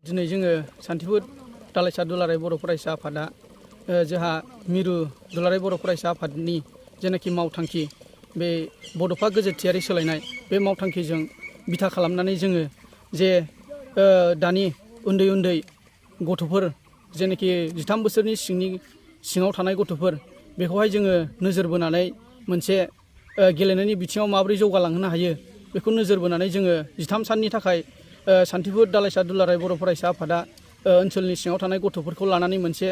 दिनै जोङो सान्थिपुर दालाइसा दुलाराय बर' फरायसा आफादा जोंहा मिरु दुलाराय बर' फरायसा आफादनि जेनाखि मावथांखि बे बड'फा गोजोरथियारि सोलायनाय बे मावथांखिजों बिथा खालामनानै जोङो जे दानि उन्दै उन्दै गथ'फोर जेनाखि 13 बोसोरनि सिङाव थानाय गथ'फोर बेखौहाय जोङो नोजोर बोनानै मोनसे गेलेनायनि बिथिङाव माबोरै जौगालांहोनो हायो बेखौ नोजोर बोनानै जोङो 13 साननि थाखाय सान्थिपुर दालाइसा दुलाराय बर' फरायसा आफादा ओनसोलनि सिङाव थानाय गथ'फोरखौ लानानै मोनसे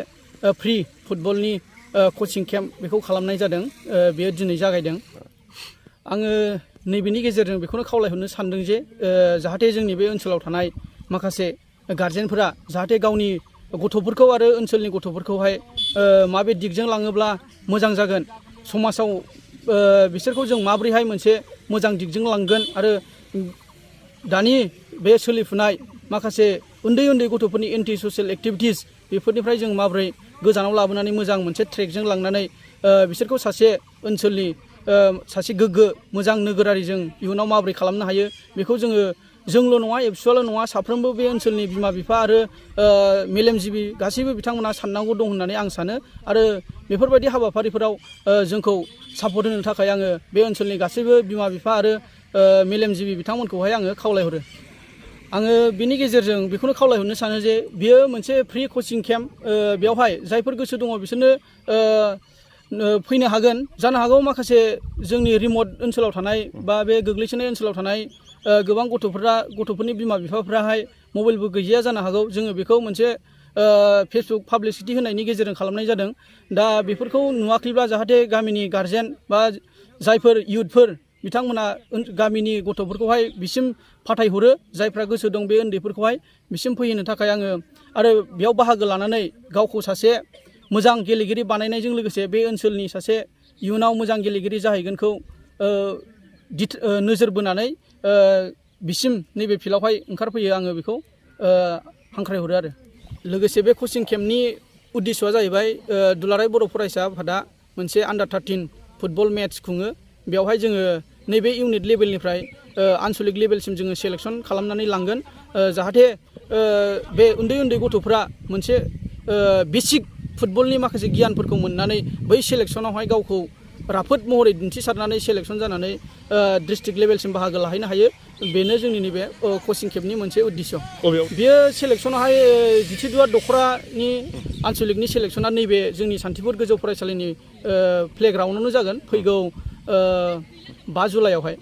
फ्रि फुटबलनि कचिं केम्प बेखौ खालामनाय जादों। बेयो दिनै जागायदों। आङो नैबेनि गेजेरजों बेखौनो खावलायहरनो सानदों जे जाहाथे जोंनि बे ओनसोलाव थानाय माखासे गारजेनफोरा जाहाथे गावनि गथ'फोरखौ आरो ओनसोलनि गथ'फोरखौहाय माबे दिगजों लाङोब्ला मोजां जागोन समाजाव बिसोरखौ जों माबोरैहाय मोनसे मोजां दिगजों लांगोन आरो दानि बे सोलिफुनाय माखासे उन्दै उन्दै गथ'फोरनि एन्टि ससियेल एक्टिभिटिस बेफोरनिफ्राय जों माबोरै गोजानाव लाबोनानै मोजां मोनसे ट्रेकजों लांनानै बिसोरखौ सासे ओनसोलनि सासे गोग्गो मोजां नोगोरारि जों इयुनाव माबोरै खालामनो हायो बेखौ जोंल' नङा एबसुआल' नङा साफ्रोमबो बे ओनसोलनि बिमा बिफा आरो मेलेमजिबि गासैबो बिथांमोना साननांगौ दं होननानै आं सानो आरो बेफोरबायदि हाबाफारिफोराव जोंखौ सापर्ट होनो थाखाय आङो बे ओनसोलनि गासैबो बिमा बिफा आरो मेलेमजिबि बिथांमोनखौहाय आङो खावलायहरो। आङो बिनि गेजेरजों बेखौनो खावलायहरनो सानो जे बियो मोनसे फ्रि कचिं केम्प बेवहाय जायफोर गोसो दङ बिसोरनो फैनो हागोन। जानो हागौ माखासे जोंनि रिमट ओनसोलाव थानाय बा बे गोग्लैसोनाय ओनसोलाव थानाय गोबां गथ'फोरनि बिमा बिफाफ्राहाय मबाइलबो गैजाया जानो हागौ। जोङो बेखौ मोनसे फेसबुक पाब्लिसिटि होनायनि गेजेरजों खालामनाय जादों। दा बेफोरखौ नुवाखैब्ला जाहाथे गामिनि गारजेन बा जायफोर इयुथफोर बिथांमोना गामिनि गथ'फोरखौहाय बिसिम फाथायहरो जायफ्रा गोसो दं बे उन्दैफोरखौहाय बिसिम फैहोनो थाखाय आङो आरो बेयाव बाहागो लानानै गावखौ सासे मोजां गेलेगिरि बानायनायजों लोगोसे बे ओनसोलनि सासे इयुनाव मोजां गेलेगिरि जाहैगोनखौ नोजोर बोनानै बिसिम नैबे फिल्डआवहाय ओंखारफैयो आङो बेखौ हांख्रायहरो आरो लोगोसे बे कचिं केम्पनि उद्देश्यआ जाहैबाय दुलाराय बर' फरायसा आफादा मोनसे आन्डार 13 फुटबल मेट्च खुङो। बेवहाय जोङो नैबे इउनिट लेभेलनिफ्राय आनसलिक लेभेलसिम जोङो सेलेक्सन खालामनानै लांगोन जाहाथे बे उन्दै उन्दै गथ'फ्रा मोनसे बेसिक फुटबलनि माखासे गियानफोरखौ मोननानै बै सेलेक्सनावहाय गावखौ राफोद महरै दिन्थिसारनानै सेलेक्सन जानानै डिस्ट्रिक्ट लेभेलसिम बाहागो लाहैनो हायो। बेनो जोंनि नैबे कचिं केम्पनि मोनसे उद्देश्य। बेयो सेलेक्सनावहाय जिथिदुवार दख'रानि आनसलिकनि सेलेक्सना नैबे जोंनि सान्थिपुर गोजौ फरायसालिनि प्लेग्राउन्डआवनो जागोन फैगौ 5 जुलाइआवहाय।